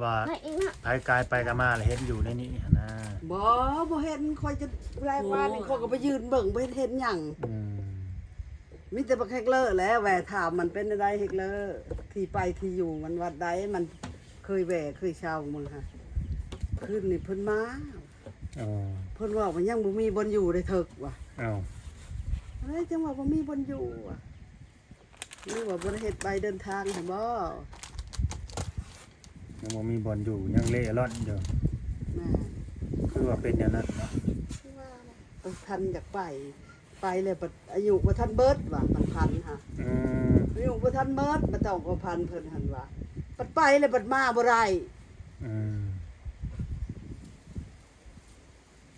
ວ່າ ໃຜກາຍໄປກາຍມາລະເຫັນຢູ່ໃນນີ້ຫັ້ນນະ. ບໍ່ ບໍ່ເຫັນ. ຂ້ອຍຈະ ແລກວ່ານີ້ ໂອ້ ຂ້ອຍກໍໄປຢືນເບິ່ງ ບໍ່ເຫັນເຫັນຫຍັງ. ອືມ ມີແຕ່ບັກແຮັກເລີແຫຼະ ແວ່ຖາມມັນເປັນແນວໃດ ແຮັກເລີ ທີ່ໄປທີ່ຢູ່ມັນວັດໃດ ມັນເຄີຍແວ່ເຄີຍເຊົ່າມື້ຫັ້ນ. ຄືນນີ້ເພິ່ນມາ ອໍ ເພິ່ນເວົ້າວ່າຍັງບໍ່ມີບ່ອນຢູ່ໄດ້ເຖິກວ່າ. ອ້າວ ເອີ ຈັ່ງວ່າບໍ່ມີບ່ອນຢູ່ວ່າ. ຫຼືວ່າບໍ່ໄດ້ເຮັດໃບເດີນທາງຫັ້ນບໍ? ຍັງບໍ່ມີບ່ອນຢູ່ ຍັງເລ່ລ່ອນຢູ່. ແມ່ນ ຄືວ່າເປັນແນວນັ້ນເນາະ. ຄືວ່າແຫຼະ ບໍ່ທັນຢາກໄປ ໄປແລ້ວບັດອາຍຸບໍ່ທັນເບິດວ່າ ມັນພັນຫາ. ອືມ ອາຍຸບໍ່ທັນເບິດ ມາຕ້ອງຂໍພັນເພິ່ນຫັ້ນວ່າ ບັດໄປແລ້ວບັດມາບໍ່ໄດ້. ອືມ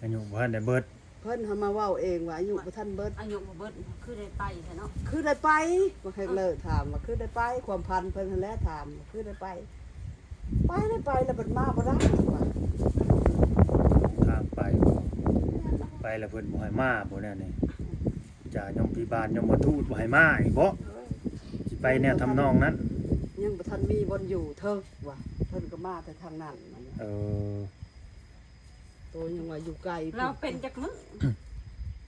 ອາຍຸບໍ່ທັນໄດ້ເບິດ. ເພິ່ນຫາມາເວົ້າເອງວ່າອາຍຸບໍ່ທັນເບິດ. ອາຍຸບໍ່ເບິດ ຄືໄດ້ໄປຊະເນາະ. ຄືໄດ້ໄປ ບັກແຮັກເລີຖາມວ່າຄືໄດ້ໄປ. ຄວາມພັນເພິ່ນຫັ້ນແຫຼະຖາມວ່າຄືໄດ້ໄປ. ໄປແລ້ວ ໄປແລ້ວບັດມາບໍ່ໄດ້ວ່າ. ທາງໄປບໍ່ ໄປແລ້ວເພິ່ນບໍ່ໃຫ້ມາບໍ່ແນວນີ້. ຈາຍົມພິບານຍົມມະທູດບໍ່ໃຫ້ມາອີກບໍ? ເອີ ຊິໄປແນວທຳນອງນັ້ນ. ຍັງບໍ່ທັນມີບ່ອນຢູ່ເຖິກວ່າ ເພິ່ນກໍມາແຕ່ທາງນັ້ນ. ເອີ ໂຕຍັງວ່າຢູ່ໄກ ລາວເປັນຈັກມື້?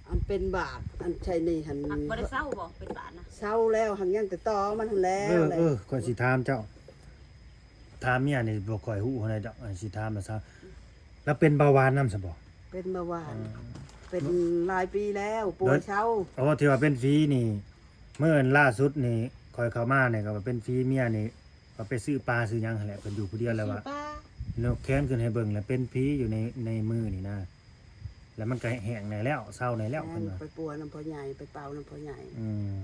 ອັນເປັນບາດ ອັນໄຊນີ້ຫັ້ນ ບໍ່ໄດ້ເຊົາບໍ? ເປັນບາດນະ ເຊົາແລ້ວ ຫັກຍັງແຕ່ຕໍ່ມັນຫັ້ນແຫຼະ. ເອີ ເອີ ຂ້ອຍຊິຖາມເຈົ້າ ຖາມເມຍນີ້ບໍ່ຄ່ອຍຮູ້ເທົ່າໃດດອກ ອັນຊິຖາມລະຊະ ລະເປັນເບົາຫວານນຳຊະບໍ? ເປັນເບົາຫວານ. ເປັນຫຼາຍປີແລ້ວ ປ່ວຍເຊົາ. ໂອ້ ທີ່ວ່າເປັນຝີນີ້ ມື້ອັນລ່າສຸດນີ້ ຂ້ອຍເຂົ້າມານີ້ ກໍວ່າເປັນຝີເມຍນີ້ ກໍໄປຊື້ປາຊື້ຫຍັງຫັ້ນແຫຼະ ເພິ່ນຢູ່ຜູ້ດຽວແລ້ວວ່າ ຍົກແຂນຂຶ້ນໃຫ້ເບິ່ງ ແລ້ວເປັນຜີຢູ່ໃນ ໃນມືນີ້ນະ ແລ້ວມັນກໍແຫ້ງແດ່ແລ້ວ ເຊົາແດ່ແລ້ວ. ແມ່ນ ເພິ່ນວ່າ ໄປປົວນຳພໍ່ໃຫຍ່ ໄປເປົ່ານຳພໍ່ໃຫຍ່. ອືມ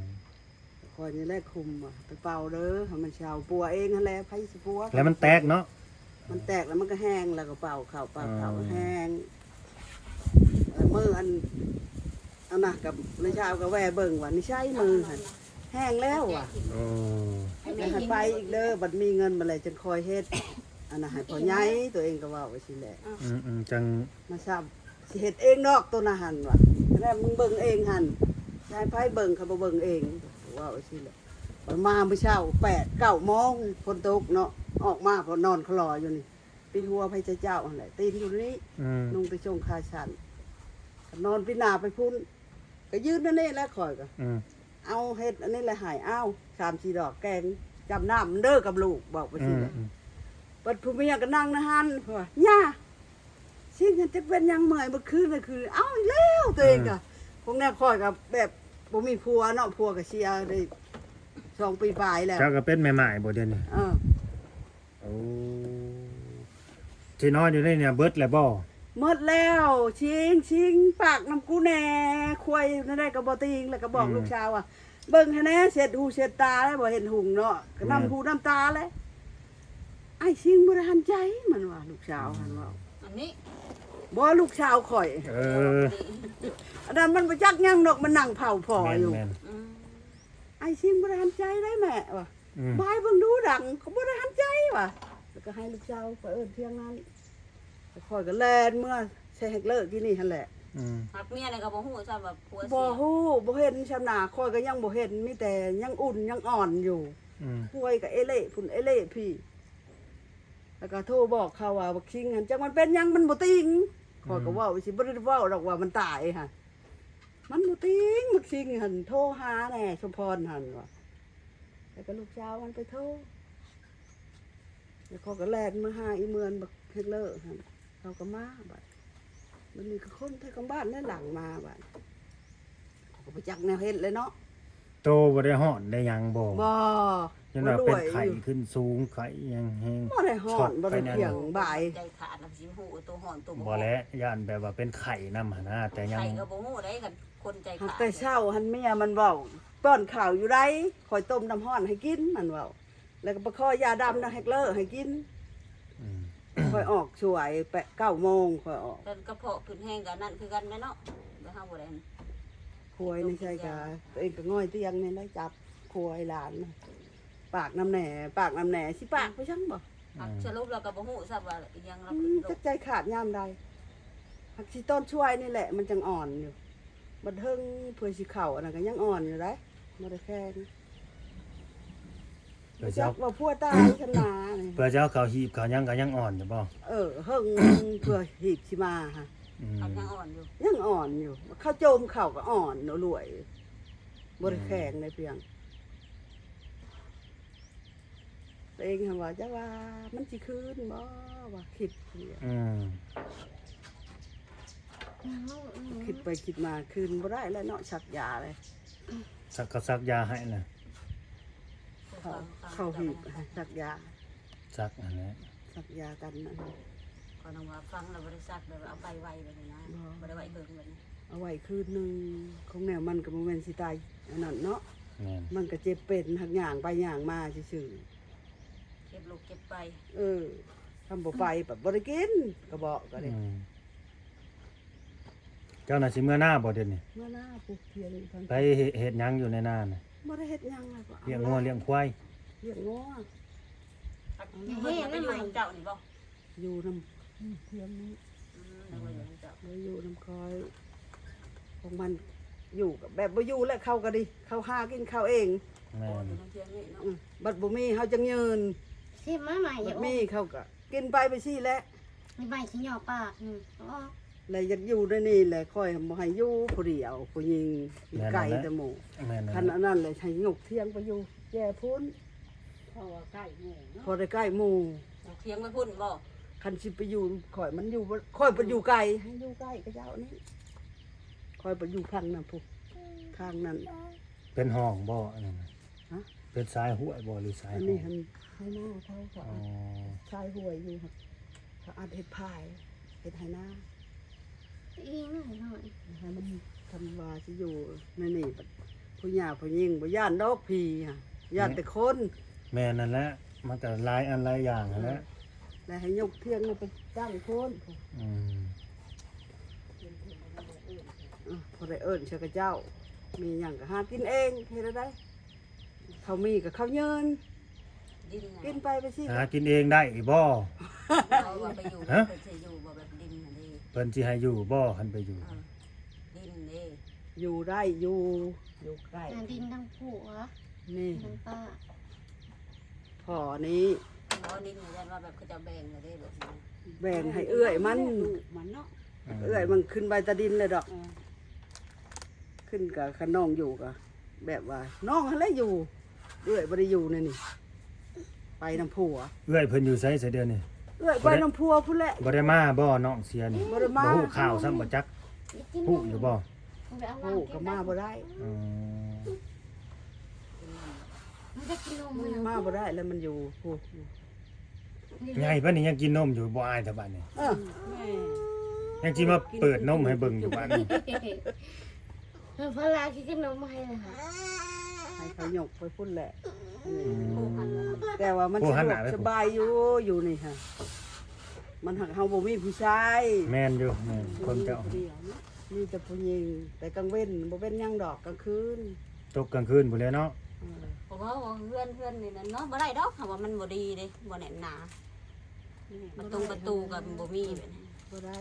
ຂ້ອຍນີ້ແຫຼະຄຸມວ່າ ໄປເປົ່າເດີ ໃຫ້ມັນເຊົາ ປົວເອງຫັ້ນແຫຼະ ໃຜຊິປົວ. ແລ້ວມັນແຕກເນາະ? ມັນແຕກແລ້ວມັນກໍແຫ້ງ ແລ້ວກໍເປົ່າເຂົ້າ ເປົ່າເຂົ້າ ແຫ້ງ. ເອີ ມື້ອັນ ອັນນະ ກັບນາຍຊາວກໍແວ່ເບິ່ງວ່າ ນີ້ໃຊ້ມືຫັ້ນ ແຫ້ງແລ້ວວ່າ. ໂອ້ ແລ້ວໃຫ້ໄປອີກເດີ ບັດມີເງິນມາແລ້ວຈຶ່ງຄ່ອຍເຮັດ ອັນນະ ໃຫ້ພໍ່ໃຫຍ່. ຕົວເອງກໍເວົ້າໄວ້ຊີ້ແຫຼະ. ອືມໆ ຈັ່ງມາຊ້ຳ ຊິເຮັດເອງດອກໂຕນະຫັ້ນວ່າ ແລ້ວມຶງເບິ່ງເອງຫັ້ນ ຊິໃຫ້ໃຜເບິ່ງ ຄັນບໍ່ເບິ່ງເອງ ເວົ້າໄວ້ຊີ້ແຫຼະ. ມາມື້ເຊົ້າແປດເກົ້າໂມງ ຝົນຕົກເນາະ ອອກມາພໍນອນຄະລໍຢູ່ນີ້ ປິດຫົວໃຜຈະເຈົ້າຫັ້ນແຫຼະ ຕີນຢູ່ນີ້ ອືມ ນຸ່ງແຕ່ສົ້ງຂາສັ້ນ ນອນປິດໜ້າໄປພຸ້ນ ກໍຢືນແນວນີ້ແຫຼະ ຂ້ອຍກໍ ອືມ ເອົາເຮັດອັນນີ້ແຫຼະໃຫ້ ເອົາສາມສີ່ດອກແກງ ຈຳນ້ຳເດີກັບລູກ ບອກໄປຊີ້ແຫຼະ. ອືມ ບັດຜູ້ເມຍກໍນັ່ງໃນຫັ້ນ ເພິ່ນວ່າ ຍ່າ ຊິງຫັ້ນຈັກເປັນຫຍັງເມື່ອຍເມື່ອຄືນນະ ຄື ເອົາອີກແລ້ວ ຕົວເອງກໍ ອືມ ພວກແນວຂ້ອຍກໍແບບບໍ່ມີຜົວເນາະ ຜົວກໍເສຍໄດ້ສອງປີປາຍແລ້ວ. ເຈົ້າກໍເປັນແມ່ໝ້າຍບໍ່ດຽວນີ້? ເອີ ໂອ້ ທີ່ນອນຢູ່ໃນນີ້ເບິດແລ້ວບໍ່? ໝົດແລ້ວ ຊິງ ຊິງ ປາກນຳກູແດ່ ຄວາຍແນວໃດກໍບໍ່ຕິງ ແລ້ວກໍບອກ ອືມ ລູກສາວວ່າ ເບິ່ງໃຫ້ແດ່ ເຊັດຫູເຊັດຕາແລ້ວ ບໍ່ເຫັນຫຸ່ງເນາະ ກໍນຳຫູນຳຕາແລ້ວ. ອ້າຍຊິງບໍ່ໄດ້ຫັນໃຈ ມັນວ່າ ລູກສາວຫັ້ນເວົ້າ. ອັນນີ້ ບໍ່ ລູກສາວຂ້ອຍ ເອີ ອັນນັ້ນມັນບໍ່ຈັກຫຍັງດອກ ມັນນັ່ງເຝົ້າພໍ່ຢູ່. ແມ່ນໆ ອືມ ອ້າຍຊິງບໍ່ໄດ້ຫັນໃຈໄດ໋ແມ່ວ່າ. ອືມ ບາຍເບິ່ງດູດັງ ກໍບໍ່ໄດ້ຫັນໃຈວ່າ ແລ້ວກໍໃຫ້ລູກສາວໄປເອີ້ນທຽງນັ້ນ ແລ້ວຂ້ອຍກໍແລ່ນເມືອໃສ່ແຮັກເລີກິນນີ້ຫັ້ນແຫຼະ. ອືມ ຫາກເມຍນີ້ກໍບໍ່ຮູ້ຊ້ຳວ່າຜົວເສຍ ບໍ່ຮູ້ ບໍ່ເຫັນຊ້ຳໜ້າ ຂ້ອຍກໍຍັງບໍ່ເຫັນ ມີແຕ່ຍັງອຸ່ນຍັງອ່ອນຢູ່. ອືມ ຄວາຍກໍເອເລພຸ້ນເອເລພີ້ ແລ້ວກໍໂທບອກເຂົາວ່າ ບັກຊິງຫັ້ນ ຈັກມັນເປັນຫຍັງ ມັນບໍ່ຕິງ. ອືມ ຂ້ອຍກໍເວົ້າຊິ ບໍ່ໄດ້ເວົ້າດອກວ່າມັນຕາຍຫັ້ນ ມັນບໍ່ຕິງ ບັກຊິງຫັ້ນ ໂທຫາແດ່ ສົມພອນຫັ້ນວ່າ ແລ້ວກໍລູກສາວມັນໄປໂທ ແລ້ວເຂົາກໍແລ່ນມາຫາອີເມືອນບັກເຮັກເລີຫັ້ນ ເຂົາກໍມາບັດ ບັດນີ້ກໍຄົນໄທກຳບ້ານໃນຫຼັງມາບັດ ເຂົາກໍບໍ່ຈັກແນວເຮັດແລ້ວເນາະ. ໂຕບໍ່ໄດ້ຮ້ອນໄດ້ຫຍັງບໍ່? ບໍ່ ຢ້ານວ່າເປັນໄຂ້ຂຶ້ນສູງ ໄຂ້ຫຍັງແຮງ ບໍ່ໄດ້ຮ້ອນ ບໍ່ໄດ້ພຽງບາຍ ໃຈຂາດນຳຊິຮູ້ໂຕຮ້ອນໂຕບໍ່ຮ້ອນ ບໍ່ແຫຼະ ຢ້ານແບບວ່າເປັນໄຂ້ນຳຫັ້ນນະ ແຕ່ຍັງ ໄຂ້ກໍບໍ່ຮູ້ໄດ໋ ຄັນຄົນໃຈຂາດ ແຕ່ເຊົ້າຫັ້ນເມຍມັນເວົ້າ ປ້ອນເຂົ້າຢູ່ໃດ ຂ້ອຍຕົ້ມນ້ຳຮ້ອນໃຫ້ກິນ ມັນເວົ້າ ແລ້ວກໍໄປຂໍຢາດຳນຳແຮັກເລີໃຫ້ກິນ. ອືມ ຂ້ອຍອອກສວຍແປດ ເກົ້າໂມງຂ້ອຍອອກ ແຕ່ກະເພາະຂຶ້ນແຮງກັນນັ້ນຄືກັນແຫຼະເນາະ ແຕ່ເຮົາບໍ່ໄດ້ ຄວາຍໃນໃສກະ ຕົວເອງກໍງ່ອຍຕຽງນີ້ແຫຼະ ຈັບຄວາຍຫຼານ ປາກນຳແດ່ ປາກນຳແດ່ ຊິປາກໄປຊັ້ນບໍ່? ອືມ ສະຫຼຸບແລ້ວກໍບໍ່ຮູ້ຊ້ຳວ່າອີ່ຫຍັງລະ ອືມ ຈັກໃຈຂາດຍາມໃດ ຫາກຊິຕອນຊ່ວຍນີ້ແຫຼະ ມັນຈັ່ງອ່ອນຢູ່ ບັດເທິງເພື່ອຊິເຂົ້າອັນນັ້ນກໍຍັງອ່ອນຢູ່ໃດ໋ ບໍ່ໄດ້ແຂງ. ເພື່ອຊິເອົາ ບໍ່ຈັກວ່າຜົວຕາຍຊັ້ນນານີ້ ເພື່ອຊິເອົາເຂົ້າຮີບເຂົ້າຫຍັງກໍຍັງອ່ອນຢູ່ບໍ່? ເອີ ເຫິງເພື່ອຮີບຊິມາຫະ ອືມ ເຂົາຍັງອ່ອນຢູ່ ຍັງອ່ອນຢູ່ ເຂົາໂຈມເຂົ້າກໍອ່ອນເນາະ ລວຍ ບໍ່ໄດ້ແຂງໃດພຽງ ຕົວເອງຫັ້ນວ່າ ຈັກວ່າມັນຊິຄືນບໍ່ ວ່າຄິດ ອືມ ຄິດໄປຄິດມາ ຄືນບໍ່ໄດ້ແລ້ວເນາະ ສັກຢາເລີຍ ສັກ ເຂົາສັກຢາໃຫ້ນະ ເຂົາ ເຂົາຮີບສັກຢາ ສັກຫັ້ນແຫຼະ ສັກຢາກັນນັ້ນ ຂ້ອຍນຶກວ່າຟັງແລ້ວບໍ່ໄດ້ສັກ ແບບວ່າເອົາໄປໄວ້ແບບນີ້ນະ ບໍ່ ບໍ່ໄດ້ໄວ້ເຖິງແບບນີ້ ເອົາໄວ້ຄືນໜຶ່ງ ຂອງແນວມັນກໍບໍ່ແມ່ນຊິຕາຍອັນນັ້ນເນາະ ແມ່ນ ມັນກໍເຈັບເປັນ ຫາກຍ່າງໄປຍ່າງມາຊື່ໆ ເຈັບລຸກເຈັບໄປ ເອີ ຄັນບໍ່ໄປ ອືມ ບັດບໍ່ໄດ້ກິນ ກະເບາະກໍໄດ້ ອືມ ເຈົ້າໜ້າຊິເມືອນາບໍ່ດຽວນີ້? ເມືອນາ ປູກຖຽງຢູ່ທາງ ໄປເຮັດ ເຮັດຫຍັງຢູ່ໃນນານະ? ບໍ່ໄດ້ເຮັດຫຍັງ ລ້ຽງງົວລ້ຽງຄວາຍ ລ້ຽງງົວ ເຮັດແລ້ວ ໄປຢູ່ນຳເຈົ້ານີ້ບໍ່? ຢູ່ນຳ ຢູ່ເຮືອນນີ້ ອືມ ບໍ່ໄດ້ຢູ່ນຳເຈົ້າ ບໍ່ໄດ້ຢູ່ນຳຂ້ອຍ ຂອງມັນຢູ່ກໍແບບບໍ່ຢູ່ແຫຼະ ເຂົາກໍດີ ເຂົາຫາກິນເຂົາເອງ ແມ່ນ ຢູ່ນຳເຮືອນນີ້ເນາະ ອືມ ບັດບໍ່ມີເຮົາຈັ່ງຢືນ ຊິມາໃໝ່ ບັດມີເຂົາກໍກິນໄປ ໄປຊີ້ແຫຼະ ໄປຂີ້ຫຍໍ້ປາກ ອືມ ອໍ ແລະຢາກຢູ່ໃນນີ້ແຫຼະ ຂ້ອຍບໍ່ໃຫ້ຢູ່ຜູ້ດຽວ ຜູ້ຍິງ ແມ່ນ ໄກແລ້ວ ແຕ່ໝູ່ ແມ່ນແລ້ວ ຄັນອັນນັ້ນແຫຼະ ໃຫ້ຍົກຖຽງໄປຢູ່ແຈພຸ້ນ ເພາະວ່າໃກ້ໝູ່ເນາະ ພໍໄດ້ໃກ້ໝູ່ ຢູ່ຖຽງໄປພຸ້ນບໍ່? ຄັນຊິໄປຢູ່ຂ້ອຍ ມັນຢູ່ບໍ່ ຂ້ອຍໄປຢູ່ໄກ ໃຫ້ຢູ່ໃກ້ຂະເຈົ້ານີ້ ຂ້ອຍໄປຢູ່ຝັ່ງນັ້ນພຸ້ນ ທາງນັ້ນ ເປັນຮ່ອງບໍ່ອັນນັ້ນນະ? ຮະ? ເປັນຊາຍຫ້ວຍບໍ່ ຫຼືຊາຍ ອັນນີ້ຫັ້ນ ໃຫ້ນາເຂົາ ເຂົາ ອໍ ອັດຊາຍຫ້ວຍຢູ່ ເຂົາອັດເຮັດຝາຍ ເຮັດໄຮ່ນາ ອີງໜ້ອຍ ໃຫ້ມັນ ຄັນວ່າຊິຢູ່ໃນນີ້ ຜູ້ຫຍ່າຜູ້ຍິງບໍ່ຢ້ານດອກຜີຫະ ຢ້ານແຕ່ຄົນ ແມ່ນນັ້ນແຫຼະ ມັນກໍຫຼາຍອັນຫຼາຍຢ່າງຫັ້ນແຫຼະ ເອີ ແລ້ວໃຫ້ຍົກຖຽງໄປຕັ້ງໂພນ ອືມ ເອີ ພໍໄດ້ເອີ້ນໃສ່ຂະເຈົ້າ ມີຫຍັງກໍຫາກິນເອງ ເຮັດແນວໃດ ເຂົາມີກໍເຂົາເຍີນ ດິນນະ ກິນໄປ ໄປຊີ້ ຫາກິນເອງໄດ້ອີກບໍ່? ເຂົາວ່າໄປຢູ່ ຮະ? ເພິ່ນຊິຢູ່ບໍ່ ແບບດິນນະເດ້ ເພິ່ນຊິໃຫ້ຢູ່ບໍ່ ຄັນໄປຢູ່? ເອີ ດິນເດ້ ຢູ່ໄດ້ຢູ່ ຢູ່ໃກ້ ອ່າ ດິນທາງຜົວ ນີ້ ທາງປ້າ ພໍນີ້ ບໍ່ ດິນນີ້ ຢ້ານວ່າແບບເຂົາເຈົ້າແບ່ງແລ້ວເດ້ ແບບນີ້ ແບ່ງໃຫ້ເອື້ອຍມັນ ລູກມັນເນາະ ອືມ ເອື້ອຍມັນຂຶ້ນໄປຕາດິນແລ້ວດອກ ເອີ ຂຶ້ນກະ ຄັນນ້ອງຢູ່ກະ ແບບວ່ານ້ອງຫັ້ນແຫຼະຢູ່ ເອື້ອຍບໍ່ໄດ້ຢູ່ໃນນີ້ ໄປນຳຜົວ ເອື້ອຍເພິ່ນຢູ່ໃສຊະດຽວນີ້? ເອື້ອຍໄປນຳຜົວພຸ້ນແຫຼະ ບໍ່ໄດ້ມາບໍ່ ນ້ອງເສຍນີ້? ບໍ່ໄດ້ມາ ບໍ່ຮູ້ຂ່າວຊ້ຳບໍ່ຈັກ ຮູ້ຢູ່ບໍ່? ຮູ້ກໍມາບໍ່ໄດ້ ອືມ ມັນຈະກິນນົມ ມັນມາບໍ່ໄດ້ແລ້ວ ມັນຢູ່ພຸ້ນ ໃຫຍ່ປານນີ້ຍັງກິນນົມຢູ່ ບໍ່ອາຍແທ້ບາດນີ້ ເອີ ແມ່ນ ຍັງຊິມາເປີດນົມໃຫ້ເບິ່ງຢູ່ບາດນີ້ ເອີ ພາລາຊິກິນນົມໃຫ້ລະ ໃຫ້ເຂົາຍົກໄປພຸ້ນແຫຼະ ອືມ ແຕ່ວ່າມັນສະດວກສະບາຍຢູ່ ຢູ່ນີ້ຫະ ມັນຫາກເຮົາບໍ່ມີຜູ້ຊາຍ ແມ່ນຢູ່ ແມ່ນ ຄົນເຈົ້າ ມີແຕ່ຜູ້ຍິງ ແຕ່ກາງເວັນບໍ່ເປັນຫຍັງດອກ ກາງຄືນ ຕົກກາງຄືນພຸ້ນແຫຼະເນາະ ເອີ ເພາະວ່າເຮືອນ ເຮືອນນີ້ນະເນາະ ບໍ່ໄດ້ດອກ ເຮົາວ່າມັນບໍ່ດີເດ້ ບໍ່ແໜ້ນໜາ ປະຕົງປະຕູກໍບໍ່ມີແບບນີ້ ບໍ່ໄດ້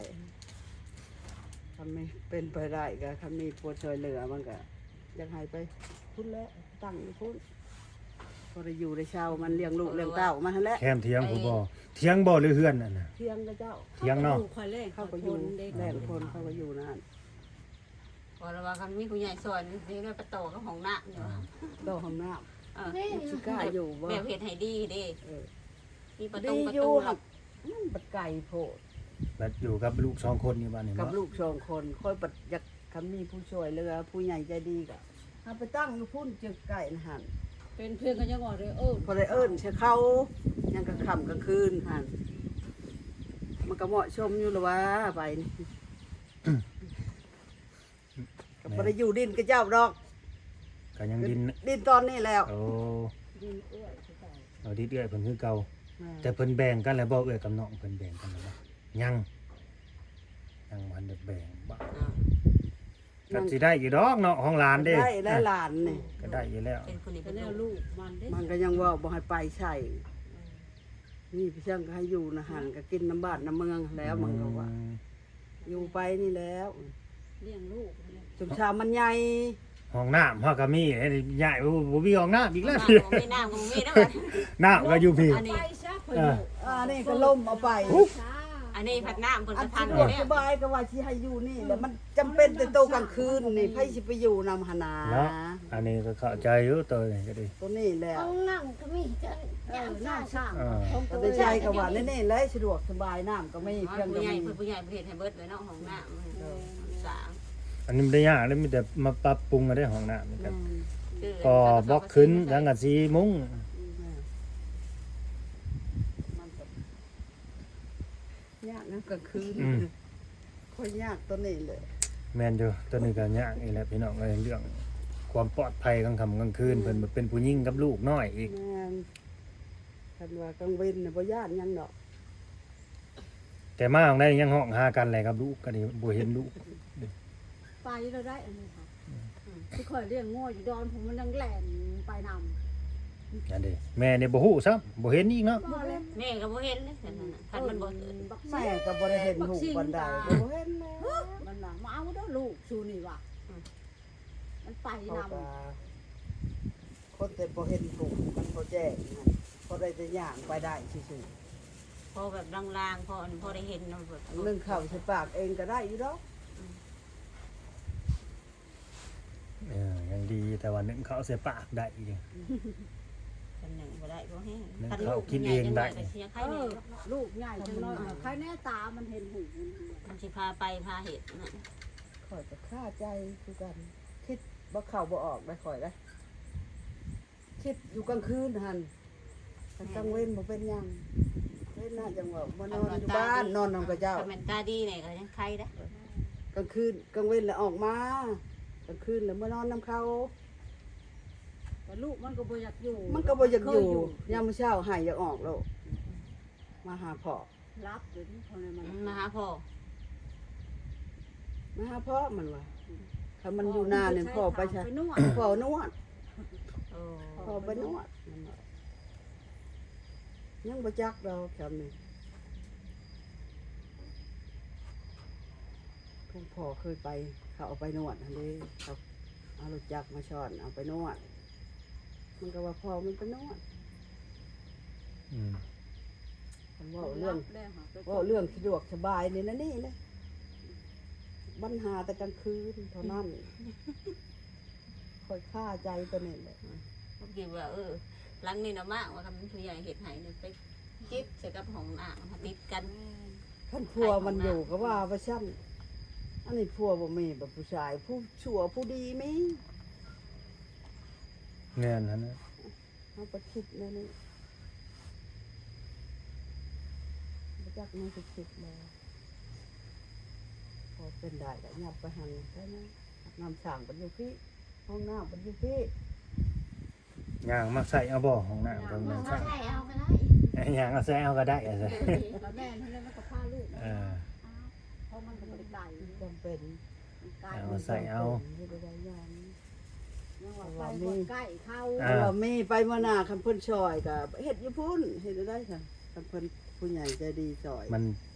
ຄັນມີ ເປັນໄປໄດ້ກໍ ຄັນມີຜູ້ຊ່ວຍເຫຼືອ ມັນກໍຢາກໃຫ້ໄປພຸ້ນແຫຼະ ຕັ້ງຢູ່ພຸ້ນ ພໍໄດ້ຢູ່ໄດ້ເຊົາ ມັນລ້ຽງລູກລ້ຽງເຕົ້າມັນຫັ້ນແຫຼະ ແຄມຖຽງພຸ້ນບໍ່? ຖຽງບໍ່ ຫຼືເຮືອນນັ້ນນະ? ຖຽງຂະເຈົ້າ ຖຽງເນາະ ເຂົາກໍຢູ່ ຂ້ອຍແລ້ງ ເຂົາກໍຢູ່ ແລ້ງຄົນ ເຂົາກໍຢູ່ນັ້ນ ເພາະວ່າຄັນມີຜູ້ໃຫຍ່ຊ່ອຍນີ້ ໄປຕໍ່ກັບຫ້ອງນ້ຳຢູ່ ຕໍ່ຫ້ອງນ້ຳ ເອີ ຊິກ້າຢູ່ບໍ່? ແບບເຮັດໃຫ້ດີເດ້ ເອີ ມີປະຕົງປະຕູ ມັນບັດໄກໂພດ ບັດຢູ່ກັບລູກສອງຄົນນີ້ບາດນີ້ ກັບລູກສອງຄົນ ຂ້ອຍບັດຢາກ ຄັນມີຜູ້ຊ່ວຍເຫຼືອ ຜູ້ໃຫຍ່ໃຈດີກໍເອົາໄປຕັ້ງຢູ່ພຸ້ນ ຈະໃກ້ຫັ້ນ ເປັນເພິ່ນກໍຍັງວ່າໄດ້ເອີ້ນ ພໍໄດ້ເອີ້ນໃສ່ເຂົາ ຍັງກາງຄ່ຳກາງຄືນຫັ້ນ ມັນກໍເໝາະສົມຢູ່ລະວ່າ ໄປນີ້ ກໍບໍ່ໄດ້ຢູ່ດິນຂະເຈົ້າດອກ ກໍຍັງດິນ ດິນຕອນນີ້ແລ້ວ ໂອ້ ດິນເອື້ອຍຄືເກົ່າ ເອົາດິນເອື້ອຍເພິ່ນຄືເກົ່າ ແມ່ນ ແຕ່ເພິ່ນແບ່ງກັນແລ້ວບໍ່ ເອື້ອຍກັບນ້ອງເພິ່ນແບ່ງກັນແລ້ວບໍ່? ຍັງ ຍັງບໍ່ທັນໄດ້ແບ່ງບໍ່? ອ້າວ ກໍຊິໄດ້ຢູ່ດອກເນາະ ຂອງຫຼານເດ້ ໄດ້ແລ້ວຫຼານນີ້ ກໍໄດ້ຢູ່ແລ້ວ ເປັນຜູ້ນີ້ເປັນລູກ ມັນກໍຍັງເວົ້າບໍ່ໃຫ້ໄປໃສ ອືມ ມີພຽງກໍໃຫ້ຢູ່ນະຫັ້ນ ກໍກິນນຳບ້ານນຳເມືອງແລ້ວ ອືມ ມັນກໍວ່າ ຢູ່ໄປນີ້ແລ້ວ ລ້ຽງລູກ ຈົນຊາມັນໃຫຍ່ ຫ້ອງນ້ຳເຮົາກໍມີ ຍ້າຍ ໂອ້ ບໍ່ມີຫ້ອງນ້ຳອີກແລ້ວ ນ້ຳກໍບໍ່ມີ ນ້ຳກໍບໍ່ມີແລ້ວ ນ້ຳກໍຢູ່ພີ້ ອັນນີ້ ໄປຊະເພິ່ນ ເອີ ອັນນີ້ກໍລົມເອົາໄປ ອັນນີ້ພັດນ້ຳເພິ່ນກໍທັນ ສະດວກສະບາຍ ກໍວ່າຊິໃຫ້ຢູ່ນີ້ແຫຼະ ມັນຈຳເປັນແຕ່ໂຕກາງຄືນນີ້ ໃຜຊິໄປຢູ່ນຳຫັ້ນນາ ເນາະ ອັນນີ້ກໍເຂົ້າໃຈຢູ່ ໂຕນີ້ກໍດີ ໂຕນີ້ແຫຼະ ຫ້ອງນ້ຳກໍມີ ເອີ ນ້ຳສ້າງ ເອີ ກໍໄດ້ໃຊ້ກໍວ່າແນວນີ້ແຫຼະ ສະດວກສະບາຍ ນ້ຳກໍມີ ເຄື່ອງກໍມີ ຜູ້ໃຫຍ່ ຜູ້ໃຫຍ່ເພິ່ນເຮັດໃຫ້ເບິດເລີຍເນາະ ຫ້ອງນ້ຳ ເອີ ສ້າງ ອັນນີ້ບໍ່ໄດ້ຍາກເດ້ ມີແຕ່ມາປັບປຸງເອົາເດ້ ຫ້ອງນ້ຳນີ້ກໍ ກໍບລັອກຂຶ້ນ ສັງກະສີມຸງ ອືມ ມັນກໍຍາກນຳກາງຄືນ ອືມ ຂ້ອຍຍາກຕົວນີ້ແຫຼະ ແມ່ນຢູ່ ຕົວນີ້ກໍຍາກອີກແຫຼະພີ່ນ້ອງເອີຍ ເລື່ອງຄວາມປອດໄພກາງຄ່ຳກາງຄືນ ອືມ ເພິ່ນເປັນຜູ້ຍິງກັບລູກນ້ອຍອີກ ແມ່ນ ຄັນວ່າກາງເວັນນະບໍ່ຢ້ານຫຍັງດອກ ແຕ່ມາຂອງໃດຍັງຮ້ອງຫາກັນແຫຼະກັບລູກ ກໍນີ້ບໍ່ເຫັນລູກ ໄປແລ້ວໄດ້ອັນນີ້ຄ່ະ ອືມ ຄືຂ້ອຍລ້ຽງງົວຢູ່ດອນພຸ້ນ ມັນຍັງແລ່ນໄປນຳ ນັ້ນເດ້ ແມ່ນີ້ບໍ່ຮູ້ຊ້ຳ ບໍ່ເຫັນອີກເນາະ ບໍ່ເລີຍ ແມ່ກໍບໍ່ເຫັນເດ້ ຄັນນັ້ນນະ ຄັນມັນບໍ່ ແມ່ກໍບໍ່ໄດ້ເຫັນຮູບປານໃດ ກໍບໍ່ເຫັນແລ້ວ ມັນວ່າ ມາເອົາເດີລູກຊູນີ້ວ່າ ອືມ ມັນໄປນຳ ເຂົາກໍຄົນແຕ່ບໍ່ເຫັນຮູບ ມັນບໍ່ແຈ້ງຫັ້ນ ພໍໄດ້ແຕ່ຍ່າງໄປໄດ້ຊື່ໆ ພໍແບບລາງໆ ພໍ ພໍໄດ້ເຫັນນຳ ແບບ ໜຶ້ງເຂົ້າໃສ່ປາກເອງກໍໄດ້ຢູ່ດອກ ອືມ ເອີ ຍັງດີ ແຕ່ວ່າໜຶ້ງເຂົ້າໃສ່ປາກໄດ້ຢູ່ ຄັນໜຶ້ງບໍ່ໄດ້ບໍ່ແຮງ ໜຶ້ງເຂົ້າກິນເອງໄດ້ ເອີ ລູກໃຫຍ່ຈັກໜ້ອຍ ໄຄແນ່ຕາມັນເຫັນຮູບ ມັນຊິພາໄປພາເຮັດນະ ຂ້ອຍກໍຄາໃຈຄືກັນ ຄິດບໍ່ເຂົ້າບໍ່ອອກໄດ໋ຂ້ອຍເດ້ ຄິດຢູ່ກາງຄືນຫັ້ນ ຄັນກາງເວັນບໍ່ເປັນຫຍັງ ເວັນນະຈັ່ງວ່າມານອນຢູ່ບ້ານ ນອນນຳເຂົາເຈົ້າ ຄັນແມ່ນຕາດີນີ້ກໍຍັງໄຄເດ້ ກາງຄືນ ກາງເວັນລະອອກມາ ກາງຄືນລະມານອນນຳເຂົາ ແຕ່ລູກມັນກໍບໍ່ຢາກຢູ່ ມັນກໍບໍ່ຢາກຢູ່ ຢາມມື້ເຊົ້າໄຫ້ຢາກອອກໂລດ ມາຫາພໍ່ ລັບເລີຍຕິ ເຂົາໃນມັນ ອືມ ມາຫາພໍ່ ມາຫາພໍ່ມັນວ່າ ອືມ ຄັນມັນຢູ່ນານີ້ ພໍ່ໄປໃສ ໄປນວດ ພໍ່ນວດ ໂອ້ ພໍ່ໄປນວດ ມັນວ່າ ຍັງບໍ່ຈັກດອກ ແຖວນີ້ ພວກພໍ່ເຄີຍໄປ ເຂົາເອົາໄປນວດຫັ້ນເດ້ ເຂົາເອົາລົດຈັກມາຊ້ອນເອົາໄປນວດ ມັນກໍວ່າພໍ່ມັນໄປນວດ ອືມ ຄັນເວົ້າເລື່ອງ ເວົ້າເລື່ອງສະດວກສະບາຍນີ້ນະ ນີ້ແຫຼະ ບັນຫາແຕ່ກາງຄືນເທົ່ານັ້ນ ຂ້ອຍຄາໃຈຕົວນີ້ແຫຼະ ອືມ ເຂົາຄິດວ່າ ເອີ ຫຼັງນີ້ນະມາກວ່າ ຄັນຜູ້ໃຫຍ່ເຮັດໃຫ້ນີ້ ໄປຈິບໃສ່ກັບຫ້ອງນ້ຳ ຕິດກັນ ແມ່ນ ຄັນຜົວມັນຢູ່ກໍວ່າໄປຊັ້ນ ອັນນີ້ຜົວບໍ່ມີ ບັດຜູ້ຊາຍ ຜູ້ຊົ່ວຜູ້ດີມີ ແມ່ນຫັ້ນນະ ເຮົາກໍຄິດແນວນີ້ ບໍ່ຈັກແນວຊິຄິດແລ້ວ ພໍເປັນໄດ້ກໍຫຍັບໄປຫັ້ນ ໄປນະ ນ້ຳສ້າງກໍຢູ່ພີ້ ຫ້ອງນ້ຳກໍຢູ່ພີ້ ຍ່າງມາໃສ່ເອົາບໍ່ ຫ້ອງນ້ຳ ຫ້ອງນ້ຳສ້າງ ໃສ່ເອົາກໍໄດ້ ຍ່າງມາໃສ່ເອົາກໍໄດ້ ເອີ ກໍແມ່ນຫັ້ນແຫຼະ ມັນກໍພາລູກ ເອີ ເພາະມັນກໍບໍ່ໄດ້ໄກ ຈຳເປັນ ມັນໄກ ເອົາໃສ່ເອົາ ເຮັດໄດ້ຢ່າງ ຍັງວ່າໄປບໍ່ໃກ້ເຂົາ ອ່າ ວ່າມີໄປມື້ໜ້າ ຄັນເພິ່ນຊ່ອຍກໍເຮັດຢູ່ພຸ້ນ ເຮັດໄດ້ຊັ້ນ ຄັນເພິ່ນຜູ້ໃຫຍ່ໃຈດີຊ່ອຍ ມັນ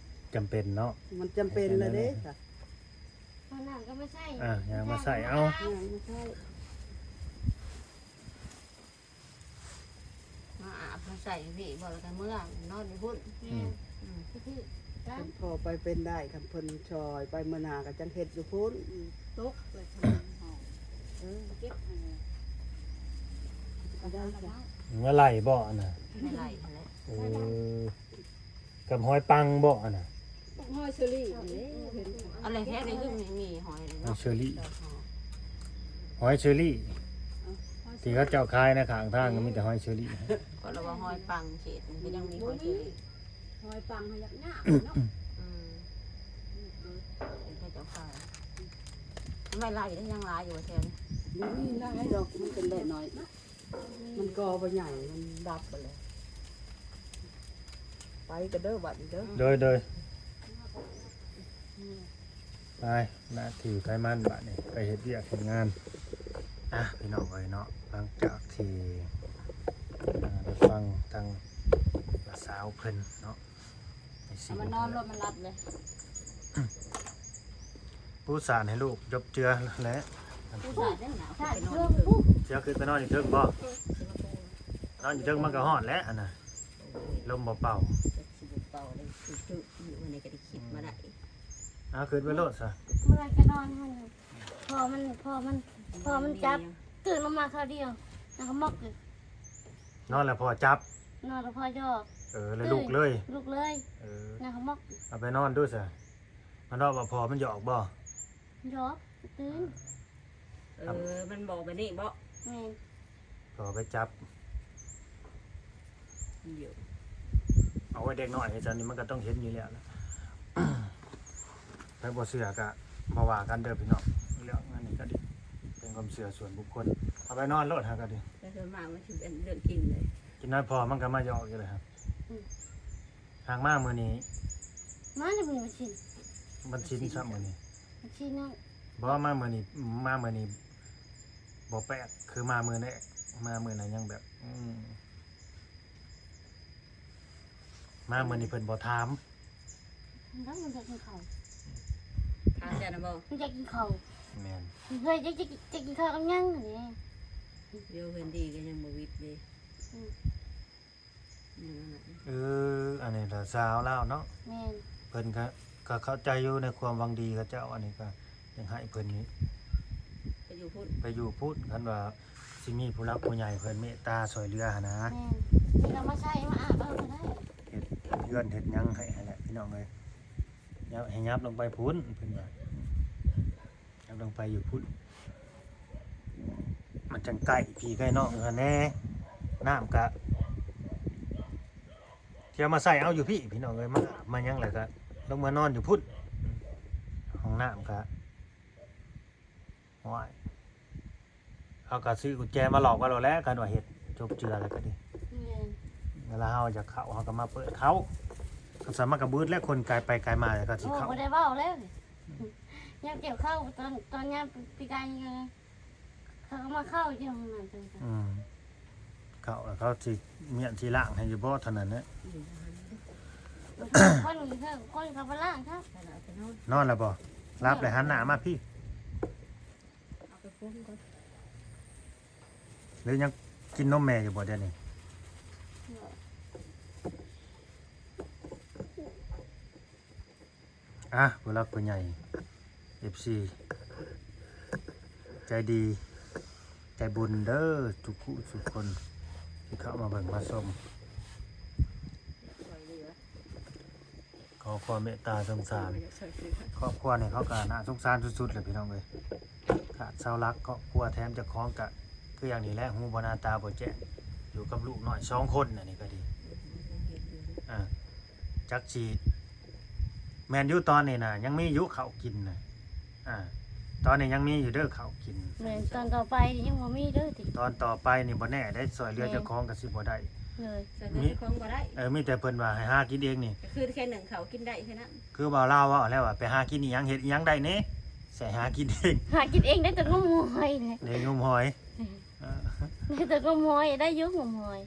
ຈຳເປັນເນາະ ມັນຈຳເປັນລະເດ້ ເຮັດແນວນັ້ນ ເອົານ້ຳກໍມາໃສ່ ອ່າ ຍ່າງມາໃສ່ເອົາ ຍ່າງມາໃສ່ ມາອາບມາໃສ່ພີ້ ບໍ່ແລ້ວກໍເມືອນອນຢູ່ພຸ້ນ ອືມ ອືມ ເພິ່ນພໍໄປເປັນໄດ້ ຄັນເພິ່ນຊ່ອຍໄປມື້ໜ້າກໍຈັ່ງເຮັດຢູ່ພຸ້ນ ອືມ ຕົກເລີຍ ເອີ ເກັບ ເອີ ເອົາໄດ້ ເມື່ອໄຫຼບໍ່ອັນນະ ເມື່ອໄຫຼຫັ້ນແຫຼະ ເອີ ກັບຫອຍປັງບໍ່ອັນນະ ຫອຍເຊີຣີ ອັນແລກແທ້ນີ້ຄືມີ ມີຫອຍເນາະ ຫອຍເຊີຣີ ຫອຍເຊີຣີ ເອີ ທີ່ເຂົາເຈົ້າຂາຍໃນຂ້າງທາງກໍມີແຕ່ຫອຍເຊີຣີ ກໍລະວ່າຫອຍປັງເຂດນີ້ກໍຍັງມີຫອຍເຊີຣີ ຫອຍປັງຫາຍາກໆເນາະ ອືມ ເຂົາເຈົ້າຂາຍ ໄມ້ໄລ່ກໍຍັງຫຼາຍຢູ່ແຖວນີ້ ບໍ່ມີຫຼາຍດອກ ມັນເປັນໄດ້ໜ້ອຍ ມັນກໍບໍ່ໃຫຍ່ ມັນດັບໄປແລ້ວ ໄປກໍເດີບັດນີ້ເດີ ໂດຍ ໂດຍ ໄປ ໜ້າທີ່ໃຜມັນບາດນີ້ ໄປເຮັດວຽກເຮັດງານ ອ່ະ ພີ່ນ້ອງເອີຍເນາະ ຫຼັງຈາກທີ່ ອ່າ ໄດ້ຟັງທາງຫຼານສາວເພິ່ນເນາະ ໃນສິ່ງ ເອົາມານອນໂລດ ມັນຫຼັບເລີຍ ປູສານໃຫ້ລູກຈົບເຈືອແຫຼະ ຜູ້ຊາຍນັ້ນນະ ເອົາຂຶ້ນໄປນອນເທິງ ຊິເອົາຂຶ້ນໄປນອນຢູ່ເທິງບໍ່? ນອນຢູ່ເທິງມັນກໍຮ້ອນແຫຼະ ອັນນ່ະ ລົມບໍ່ເປົ່າ ຈັກຊິບໍ່ເປົ່າເດ້ ຄືຢູ່ອັນນີ້ກໍໄດ້ຄິດມາໄດ້ ເອົາຂຶ້ນໄປໂລດຊະ ເມື່ອຍກໍນອນຫັ້ນ ພໍມັນ ພໍມັນ ພໍມັນຈັບ ຕື່ນລົງມາຄາວດຽວ ນາງກໍໝອກເລີຍ ນອນແລ້ວພໍ່ຈັບ ນອນແລ້ວພໍ່ຢອກ ເອີ ແລ້ວລຸກເລີຍ ລຸກເລີຍ ເອີ ນາງກໍໝອກ ເອົາໄປນອນດູຊະ ມັນເວົ້າວ່າພໍ່ມັນຢອກບໍ່? ຢອກ ຕື່ນ ເອີ ມັນບອກແບບນີ້ບໍ? ແມ່ນ ກໍໄປຈັບ ເອົາໄວ້ເດັກນ້ອຍເຮັດຊັ້ນນີ້ ມັນກໍຕ້ອງເຫັນຢູ່ແລ້ວລະ ໃຜບໍ່ເຊື່ອກໍບໍ່ວ່າກັນເດີພີ່ນ້ອງ ເລື່ອງອັນນີ້ກໍດີ ເປັນຄວາມເຊື່ອສ່ວນບຸກຄົນ ເອົາໄປນອນໂລດຫາກໍດີ ແຕ່ສ່ວນມາກມັນຊິເປັນເລື່ອງກິນເລີຍ ກິນນ້ອຍພໍມັນກໍມາຢອກຢູ່ເລີຍ ຫາກມາມື້ນີ້ ມາແຕ່ມື້ວັນສິນ ວັນສິນຊ້ຳມື້ນີ້ ວັນສິນເນາະ ບໍ່ມາມື້ນີ້ ມາມື້ນີ້ບໍ່ແປກ ຄືມາມື້ແລກ ມາມື້ນັ້ນຍັງແບບ ອືມ ມາມື້ນີ້ເພິ່ນບໍ່ຖາມ ມັນຢາກກິນເຂົ້າ ຖາມແຕ່ນະບໍ່ ມັນຢາກກິນເຂົ້າ ແມ່ນ ເຮີ້ຍ ຈະ ຈະ ຈະກິນເຂົ້າກັບຫຍັງນີ້ ຢູ່ເຮືອນດີກໍຍັງບໍ່ຫວິດເດ້ ອືມ ເອີ ອັນນີ້ລະສາວລາວເນາະ ແມ່ນ ເພິ່ນກະ ກະເຂົ້າໃຈຢູ່ໃນຄວາມຫວັງດີເຂົາເຈົ້າ ອັນນີ້ກະຢາກໃຫ້ເພິ່ນນີ້ ໄປຢູ່ພຸ້ນ ໄປຢູ່ພຸ້ນ ຄັນວ່າຊິມີຜູ້ຫຼັກຜູ້ໃຫຍ່ເພິ່ນເມດຕາຊ່ວຍເຫຼືອຫັ້ນນະ ແມ່ນ ນີ້ເຮົາມາໃສ່ມາອາບເອົາກໍໄດ້ ເຮັດເຮືອນເຮັດຫຍັງໃຫ້ຫັ້ນແຫຼະພີ່ນ້ອງເອີຍ ຍາບ ໃຫ້ຫຍັບລົງໄປພຸ້ນ ເພິ່ນວ່າ ກຳລັງໄປຢູ່ພຸ້ນ ມັນຈັ່ງໃກ້ພີ່ໃກ້ນ້ອງຫັ້ນແດ່ ນ້ຳກະ ທີ່ເອົາມາໃສ່ເອົາຢູ່ພີ້ພີ່ນ້ອງເອີຍ ມາ ມາຫຍັງແລ້ວກະລົງມານອນຢູ່ພຸ້ນ ຫ້ອງນ້ຳກະ ໂອ້ຍ ເຮົາກະຊື້ກຸນແຈມາລອກໄວ້ໂລດແຫຼະ ຄັນວ່າເຮັດຈົບເຈື່ອແລ້ວກະດີ ແມ່ນ ເວລາເຮົາຢາກເຂົ້າ ເຮົາກະມາເປີດເຂົ້າ ຄັນຊັ້ນມັນກະບຶດແຫຼະ ຄົນກາຍໄປກາຍມາ ແລ້ວກະຊິເຂົ້າ ໂອ້ ບໍ່ໄດ້ເວົ້າແລ້ວ ຍາມກ່ຽວເຂົ້າ ຕອນ ຕອນຍາມປີກາຍນີ້ ເຂົາກໍມາເຂົ້າຢູ່ຫ້ອງນ້ຳ ອືມ ເຂົ້າແລ້ວເຂົາຊິມ້ຽນຊິລ້າງໃຫ້ຢູ່ບໍ່ເທົ່ານັ້ນແຫຼະ ອືມ ຄົນ ຄົນເຂົາບໍ່ລ້າງ ນອນແລ້ວບໍ່? ຫຼັບແລ້ວ ຫັນໜ້າມາພີ້ ເອົາໄປປຸງກ່ອນ ຫຼືຍັງກິນນົມແມ່ຢູ່ບໍ່ດຽວນີ້? ອ່ະ ຜູ້ຫຼັກຜູ້ໃຫຍ່ ເອັຟຊີ ໃຈດີໃຈບຸນເດີ ທຸກຜູ້ທຸກຄົນທີ່ເຂົ້າມາເບິ່ງມາຊົມ ຂໍຄວາມເມດຕາສົງສານ ຄອບຄົວນີ້ເຂົາກໍໜ້າສົງສານສຸດໆແຫຼະພີ່ນ້ອງເອີຍ ຂາດເສົາຫຼັກຄອບຄົວ ແຖມເຈົ້າຂອງກະຄືຢ່າງນີ້ແຫຼະ ຫູບໍ່ໜ້າຕາບໍ່ແຈ້ງ ຢູ່ກັບລູກນ້ອຍສອງຄົນ ອັນນີ້ກໍດີ ອ່າ ຈັກຊິ ແມ່ນຢູ່ ຕອນນີ້ນະ ຍັງມີຢູ່ເຂົ້າກິນນະ ອ່າ ຕອນນີ້ຍັງມີຢູ່ເດີເຂົ້າກິນ ແມ່ນ ຕອນຕໍ່ໄປນີ້ຍັງບໍ່ມີເດີຕິ ຕອນຕໍ່ໄປນີ້ບໍ່ແນ່ໄດ໋ ຊ່ວຍເຫຼືອ ແມ່ນ ເຈົ້າຂອງກໍຊິບໍ່ໄດ້ ເລີຍ ຊ່ວຍເຫຼືອເຈົ້າຂອງບໍ່ໄດ້ ເອີ ມີແຕ່ເພິ່ນວ່າໃຫ້ຫາກິນເອງນີ້ ກໍຄືແຄ່ໜຶ່ງເຂົ້າກິນໄດ້ແຄ່ນັ້ນ ຄືວ່າລາວເວົ້າແລ້ວວ່າ ໄປຫາກິນອີ່ຫຍັງ ເຮັດອີ່ຫຍັງໄດ້ແດ່ ໃສ່ຫາກິນເອງ ຫາກິນເອງໄດ້ແຕ່ງົມຫອຍແຫຼະ ໄດ້ງົມຫອຍ ເອີ ໄດ້ແຕ່ງົມຫອຍ ໄດ້ຢູ່ງົມຫອຍ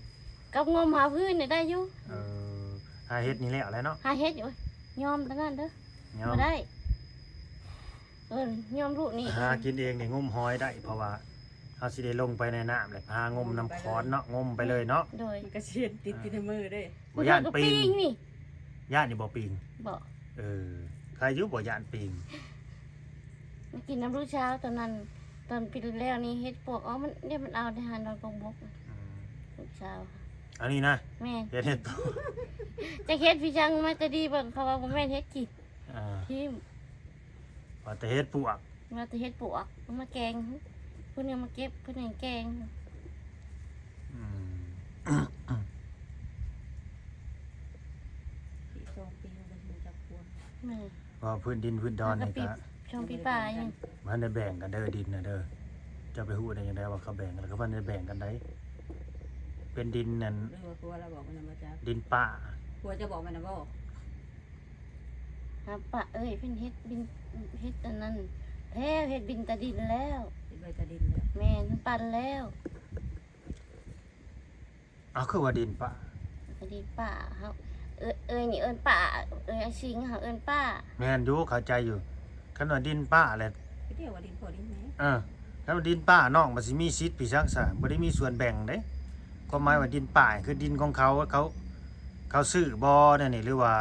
ກັບງົມຫາພື້ນນີ້ໄດ້ຢູ່ ເອີ ຫາເຫັດນີ້ແລ້ວແຫຼະເນາະ ຫາເຫັດຢູ່ ຍອມຕອນນັ້ນເດີ ຍອມ ບໍ່ໄດ້ ເອີ ຍອມລູກນີ້ ຫາກິນເອງນີ້ງົມຫອຍໄດ້ ເພາະວ່າເຮົາຊິໄດ້ລົງໄປໃນນ້ຳ ແລ້ວຫາງົມນຳຂອນເນາະ ງົມໄປເລີຍເນາະ ໂດຍ ມັນກໍຊິເຫັນຕິດຢູ່ໃນມືເດ້ ບໍ່ຢ້ານປີງ ປີງນີ້ ຢ້ານຢູ່ບໍ່ປີງ? ບໍ່ ເອີ ໃຄຢູ່ບໍ່ຢ້ານປີງ ມາກິນນຳລູກສາວຕອນນັ້ນ ຕອນປີແລ້ວນີ້ເຫັດປວກ ເອົາ ມັນ ດຽວມັນເອົາແຕ່ຫານອນກົງບົກ ອືມ ລູກສາວ ອັນນີ້ນະ ແມ່ນ ເຮັດ ເຮັດປວກ ຈັກເຮັດຄືຫຍັງ ມາແຕ່ດີເບິ່ງ ເຂົາວ່າບໍ່ແມ່ນເຮັດກິນ ອ່າ ຖິ້ມ ວ່າແຕ່ເຮັດປວກ ວ່າແຕ່ເຮັດປວກ ເອົາມາແກງ ເພິ່ນເອົາມາເກັບ ເພິ່ນໃຫ້ແກງ ອືມ ອີກສອງປີມັນກໍຊິຮູ້ຈັກຄວາມ ແມ່ນ ເພາະພື້ນດິນພື້ນດອນນີ້ກໍ ແລ້ວກໍປີ ຊ່ວງປີປາຍ ບໍ່ທັນໄດ້ແບ່ງກັນເດີ ດິນນະເດີ ເຈົ້າໄປຮູ້ໄດ້ຈັ່ງໃດວ່າເຂົາແບ່ງກັນ ເຂົາບໍ່ໄດ້ແບ່ງກັນໃດ ເປັນດິນນັ້ນ ຫຼືວ່າຜົວລາວບອກມັນນະ ບໍ່ຈັກ ດິນປ້າ ຜົວເຈົ້າບອກມັນນະບໍ່? ຫາປະເອີຍ ເພິ່ນເຮັດບິນ ເຮັດອັນນັ້ນແລ້ວ ເຮັດບິນຕາດິນແລ້ວ ເຮັດໃບຕາດິນແລ້ວ ແມ່ນ ມັນປັ່ນແລ້ວ ເອົາ ຄືວ່າດິນປ້າ ກໍດິນປ້າເຮົາ ເອີ ເອີຍນີ້ເອີ້ນປ້າ ເອີຍອັນສິງເຮົາເອີ້ນປ້າ ແມ່ນຢູ່ ເຂົ້າໃຈຢູ່ ຄັນວ່າດິນປ້າແຫຼະ ກໍດຽວວ່າດິນພໍ່ດິນແມ່ ເອີ ຄັນວ່າດິນປ້ານ້ອງມັນຊິມີສິດໄປຫຍັງຊະ ບໍ່ໄດ້ມີສ່ວນແບ່ງເດ້. ຄວາມໝາຍວ່າດິນປ້າຄືດິນຂອງເຂົາ ເຂົາ ເຂົາຊື້ບໍ່ແນວນີ້ ຫຼືວ່າ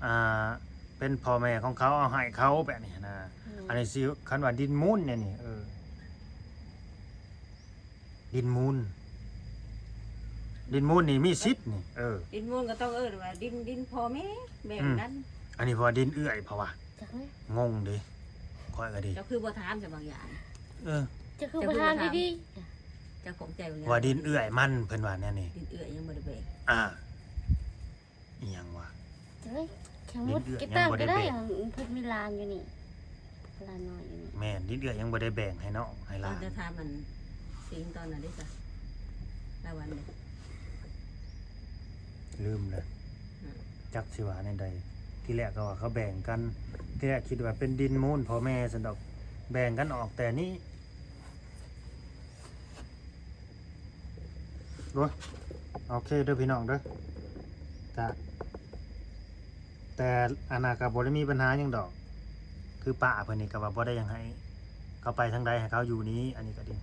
ອ່າ ເປັນພໍ່ແມ່ຂອງເຂົາເອົາໃຫ້ເຂົາແບບນີ້ນະ. ອືມ ອັນນີ້ຊິ ຄັນວ່າດິນມູນແນວນີ້ ເອີ ດິນມູນ ດິນມູນນີ້ມີສິດນີ້ ເອີ ດິນມູນກໍຕ້ອງເອີ້ນວ່າດິນ ດິນພໍ່ແມ່ແບ່ງກັນ. ອືມ ອັນນີ້ເພາະວ່າດິນເອື້ອຍ ເພາະວ່າ ຈັກແຫຼະ ງົງເດ້ ຂ້ອຍກໍດີ. ເຈົ້າຄືບໍ່ຖາມຊະບາງຢ່າງ? ເອີ ເຈົ້າຄືບໍ່ຖາມດີໆ? ເຈົ້າຂອງໃຈບາງຢ່າງ ວ່າດິນເອື້ອຍມັນ ເພິ່ນວ່າແນວນີ້ ດິນເອື້ອຍຍັງບໍ່ໄດ້ແບ່ງ. ອ່າ ອີ່ຫຍັງວະ? ເອີຍ ສະມຸດ ດິນເອື້ອຍຍັງບໍ່ໄດ້ແບ່ງ ເກັບຕັງກໍໄດ້ ເພິ່ນມີຫຼານຢູ່ນີ້ ຫຼານນ້ອຍຢູ່ນີ້. ແມ່ນ ດິນເອື້ອຍຍັງບໍ່ໄດ້ແບ່ງໃຫ້ນ້ອງໃຫ້ຫຼານ. ເຈົ້າຖາມອັນສິງຕອນນັ້ນເດ້ຊະ ລາວັນເດ້ ລືມແລ້ວ. ອືມ ຈັກຊິວ່າແນວໃດ ທີແລກກໍວ່າເຂົາແບ່ງກັນ ທີແລກຄິດວ່າເປັນດິນມູນພໍ່ແມ່ຊັ້ນດອກ ແບ່ງກັນອອກແຕ່ນີ້. ໂອ້ຍ ໂອເຄເດີພີ່ນ້ອງເດີ ກະ ແຕ່ອັນນ່າກະບໍ່ໄດ້ມີບັນຫາຫຍັງດອກ ຄືປ້າເພິ່ນນີ້ກະວ່າບໍ່ໄດ້ຫຍັງໃຫ້ເຂົາ ໄປທາງໃດໃຫ້ເຂົາຢູ່ນີ້ ອັນນີ້ກະດີ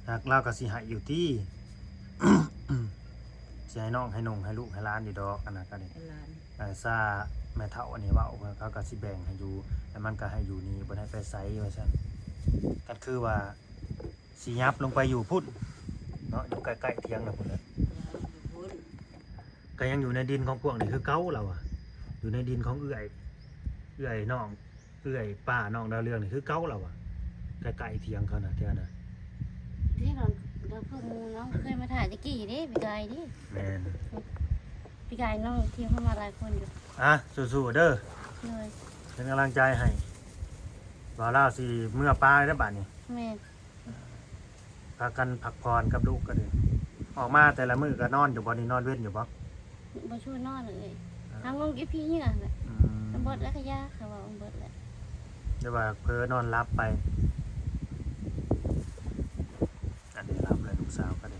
ຫາກລາວກະຊິໃຫ້ຢູ່ຕິ ຊິໃຫ້ນ້ອງໃຫ້ໜຸ່ງໃຫ້ລູກໃຫ້ຫຼານຢູ່ດອກ ອັນນັ້ນກະດີ ໃຫ້ຫຼານ ເອີ ຊາແມ່ເຖົ້າອັນນີ້ເວົ້າ ເຂົາກະຊິແບ່ງໃຫ້ຢູ່ ແລ້ວມັນກະໃຫ້ຢູ່ນີ້ ບໍ່ໄດ້ໄປໃສວ່າຊັ້ນ ກໍຄືວ່າ ຊິຫຍັບລົງໄປຢູ່ພຸ້ນເນາະ ຢູ່ໃກ້ໆທຽງນະພຸ້ນແຫຼະ ຢູ່ພຸ້ນ ກໍຍັງຢູ່ໃນດິນຂອງພວກນີ້ຄືເກົ່າລາວວ່າ ຢູ່ໃນດິນຂອງເອື້ອຍ ເອື້ອຍນ້ອງ ເອື້ອຍປ້ານ້ອງດາວເຮືອງນີ້ຄືເກົ່າລາວວ່າ ໃກ້ໆທຽງເຂົານະ ແຖວນັ້ນ. ທີ່ເຮົາ ເຮົາເພິ່ງນ້ອງເຄີຍມາຖ່າຍແຕ່ກີ້ເດ້ ປີກາຍເດ້. ແມ່ນ ປີກາຍນ້ອງທີມເຂົ້າມາຫຼາຍຄົນຢູ່. ອ່ະ ສູ້ໆເດີ ໂດຍ ເປັນກຳລັງໃຈໃຫ້ ບ່າວລາວຊິເມືອປາແລ້ວບາດນີ້. ແມ່ນ ພາກັນພັກຜ່ອນກັບລູກກໍດີ ອອກມາແຕ່ລະມື້ກໍນອນຢູ່ບໍ່ນີ້ ນອນເວັນຢູ່ບໍ່? ບໍ່ຊວນນອນເລີຍ ເອີ ຫາງົງກິນຂີ້ເຫຍື້ອແຫຼະ. ອືມ ມັນເບິດແລ້ວຂະຢາ ເຂົາວ່າມັນເບິດແລ້ວ ຫຼືວ່າເຜີນອນຫຼັບໄປ ອັນນີ້ຫຼັບແລ້ວລູກສາວກໍດີ.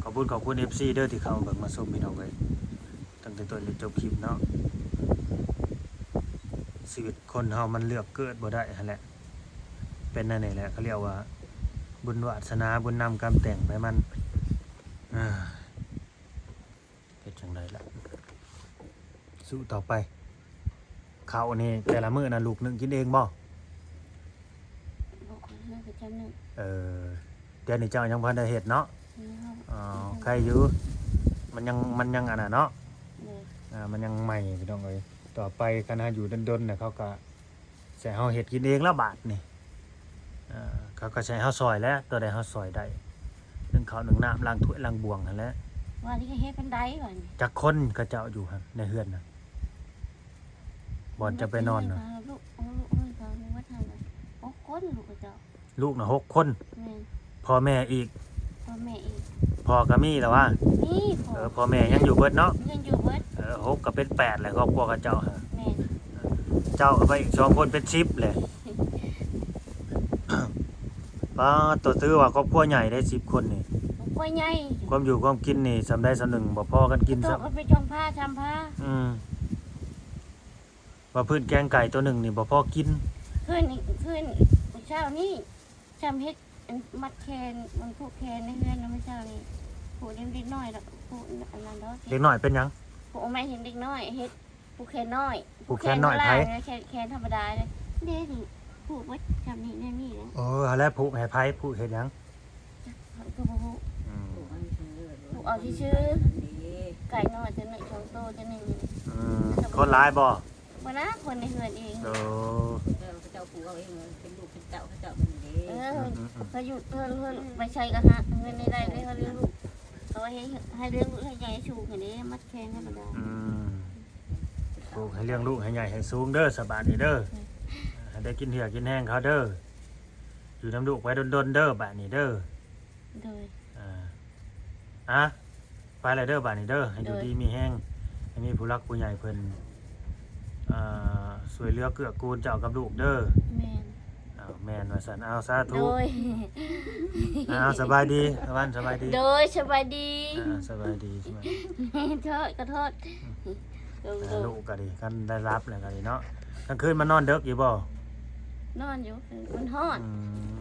ຂອບຄຸນ ຂອບຄຸນເອັຟຊີເດີທີ່ເຂົ້າເບິ່ງມາຊົມພີ່ນ້ອງເອີຍ ຕັ້ງແຕ່ຕົ້ນຈົນຈົບຄລິບເນາະ ຊີວິດຄົນເຮົາມັນເລືອກເກີດບໍ່ໄດ້ຫັ້ນແຫຼະ ເປັນແນວນີ້ແຫຼະ ເຂົາລຽກວ່າບຸນວາສະໜາ ບຸນນຳກຳແຕ່ງໄປມັນ ເຮັດຈັ່ງໃດລະ ສູ້ຕໍ່ໄປ. ເຂົ້ານີ້ແຕ່ລະມື້ນະລູກໜຶ້ງກິນເອງບໍ່? ບໍ່ ເຮົາກໍຈະໜຶ້ງ. ເອີ ດຽວນີ້ເຈົ້າຍັງບໍ່ທັນໄດ້ເຮັດເນາະ? ຍັງ. ອໍ ໄຄຢູ່ ມັນຍັງ ມັນຍັງອັນນັ້ນເນາະ. ໂດຍ ອ່າ ມັນຍັງໃໝ່ພີ່ນ້ອງເອີຍ ຕໍ່ໄປຄັນເຮົາຢູ່ດົນໆນະ ເຂົາກໍ ໃຫ້ເຮົາເຮັດກິນເອງແລ້ວບາດນີ້ ເອີ ເຂົາກໍໃຫ້ເຮົາຊ່ອຍແຫຼະ ຕົວໃດເຮົາຊ່ອຍໄດ້ ໜຶ້ງເຂົ້າໜຶ້ງນ້ຳ ລ້າງຖ້ວຍລ້າງບ່ວງຫັ້ນແຫຼະ. ວ່າຊິເຮັດປານໃດວະນີ້? ຈັກຄົນເຂົາເຈົ້າຢູ່ຫັ້ນໃນເຮືອນນະ ບ່ອນຈະໄປນອນນະ? ລູກ ໂອ້ ລູກເອີຍ ເຂົາໝົດຫັ້ນນະ ຫົກຄົນ ລູກເຂົາເຈົ້າ. ລູກນະຫົກຄົນ. ແມ່ນ. ພໍ່ແມ່ອີກ? ພໍ່ແມ່ອີກ. ພໍ່ກໍມີແລ້ວຫວາ? ມີ. ເອີ ພໍ່ແມ່ຍັງຢູ່ເບິດເນາະ? ຍັງຢູ່ເບິດ. ເອີ ຫົກກໍເປັນແປດແຫຼະ ຄອບຄົວເຂົາເຈົ້າຫັ້ນ. ແມ່ນ. ເຈົ້າກໍໄປອີກສອງຄົນເປັນສິບແຫຼະ. ປາດໂຕ ຖືວ່າຄອບຄົວໃຫຍ່ເດ້ ສິບຄົນນີ້. ຄອບຄົວໃຫຍ່. ຄວາມຢູ່ຄວາມກິນນີ້ສ່ຳໃດສ່ຳໜຶ່ງ ບໍ່ພໍກັນກິນຊ້ຳ. ເຂົາເຈົ້າກໍໄປສອງພາສາມພາ. ອືມ. ວ່າພື້ນແກງໄກ່ໂຕໜຶ່ງນີ້ບໍ່ພໍກິນ. ຄືນ ຄືນ ມື້ເຊົ້ານີ້ ຈຳເຮັດອັນມັດແຂນ ມັນຜູກແຂນໃນເຮືອນນະ ມື້ເຊົ້ານີ້ ຜູກເດັກນ້ອຍດອກ ຜູກອັນນັ້ນດອກ. ເດັກນ້ອຍເປັນຫຍັງ? ຜູກ ບໍ່ແມ່ນເຫັນເດັກນ້ອຍ ເຮັດຜູກແຂນນ້ອຍ ຜູກແຂນນ້ອຍໃຜ? ແຂນ ແຂນທຳມະດາເດ້ ເດ້ນີ້ ຜູກໄວ້ຈຳນີ້ແນວນີ້ເດ້. ເອີ ຫັ້ນແຫຼະ ຜູກໃຫ້ໃຜ? ຜູກເຮັດຫຍັງ? ຂ້ອຍກໍບໍ່ຮູ້. ອືມ ຜູກເອົາຊື່ໆ ໄກ່ນ້ອຍຕົວໜຶ່ງ ສອງໂຕຕົວໜຶ່ງ. ອືມ ຄົນຫຼາຍບໍ່? ບໍ່ນະ ຄົນໃນເຮືອນເອງ. ໂອ້ ເຂົາເຈົ້າຜູກເອົາເອງ ເປັນລູກເປັນເຕົ້າເຂົາເຈົ້າເປັນເດ້. ເອີ ອືມໆໆ ເຂົາຢູ່ເຮືອນ ເຮືອນໄປໃສກໍຫາເງິນໄດ້ເດ້ ເຂົາລ້ຽງລູກ ເຂົາໃຫ້ ໃຫ້ລ້ຽງລູກໃຫ້ໃຫຍ່ໃຫ້ສູງຫັ້ນເດ້ ມັດແຂນທຳມະດາ. ອືມ ໂອ້ ໃຫ້ລ້ຽງລູກໃຫ້ໃຫຍ່ໃຫ້ສູງເດີ ສະບາຍດີເດີ. ອືມ ໃຫ້ໄດ້ກິນເຫື່ອກິນແຮງເຂົາເດີ. ຢູ່ນຳລູກໄວ້ດົນໆເດີ ບາດນີ້ເດີ. ໂດຍ ອ່າ ອ່ະ ໄປແລ້ວເດີ ບາດນີ້ເດີ ໃຫ້ຢູ່ ໂດຍ ດີມີແຮງ ໃຫ້ມີຜູ້ຫຼັກຜູ້ໃຫຍ່ເພິ່ນ ອ່າ ຊ່ວຍເຫຼືອເກື້ອກູນເຈົ້າກັບລູກເດີ. ແມ່ນ. ອ້າວ ແມ່ນວ່າຊັ້ນ ອ້າວ ສາທຸ. ໂດຍ ອ້າວ ສະບາຍດີ ຕາວັນ ສະບາຍດີ. ໂດຍ ສະບາຍດີ. ອ່າ ສະບາຍດີ ສະບາຍດີ. ໂທດ ຂໍໂທດ. ອືມ ໂດຍ ອ່າ ໂດຍ ລູກກໍດີ ຄັນໄດ້ຫຼັບແລ້ວກໍດີເນາະ. ກາງຄືນມານອນເດິກຢູ່ບໍ່? ນອນຢູ່ ມັນຮ້ອນ ອືມ